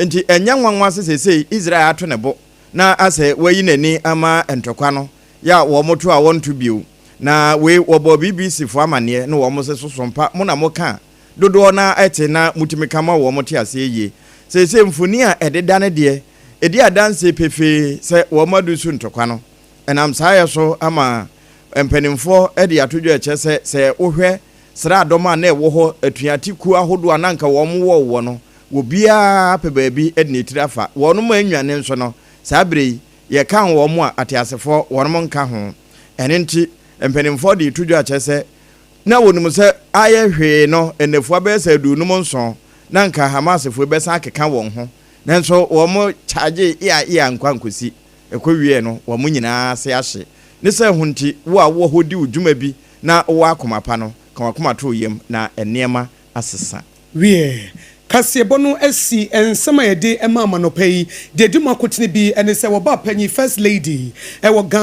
Enti ɛnyɛ nwanwa sɛ seesei Israel ato ne bo na asɛ wayi n'ani ama ntɔkwa no yɛ a wɔn to a wɔnto bio. Na wei wɔbɔɔ BBC foɔ amaneɛ na wɔn se soso mpa mo na moka a dodoɔ no ara te na motumi ka ma wɔn te aseɛ yie. Seesei mfoni a ɛdeda no deɛ ɛdi adanseɛ pefee sɛ wɔn adu so ntɔkwa no. Ɛnam saa yɛ so ama mpanimfoɔ de ato dwa ɛkyerɛ sɛ sɛ wohwɛ sraadɔm a na ɛwɔ hɔ atuate kuo ahodoɔ a na anka wɔn wɔ wɔ no obiara pɛ baabi de ne tiri afa. Wɔnom annwane nso no, saa berɛ yi, yɛkan wɔn a, ateasefoɔ, wɔnom nka ho. Ɛno nti, mpanimfoɔ de reto dwa kyerɛ sɛ, na wɔnim sɛ ayɛ hwee no, nnafua bɛyɛ sɛ 57 na anka Hamasfoɔ yi bɛsan akeka wɔn ho. Nanso wɔn kyagyee ea ea nkwa nkosi ɛkɔwieɛ no, wɔn nyinaa ase ahye. Ne sɛ ho nti, wo a wowɔ hɔ di wo dwuma bi na wowɔ akoma pa no, ka w'akoma to wo yam na nneɛma asesa. Wiɛ, kaseɛbɔ no asi nsɛm a yɛde ma ama nɔpa yi. Deɛ ɛdi mu akotene bi ne sɛ wɔbaa panyin, First Lady, wɔ Ghana.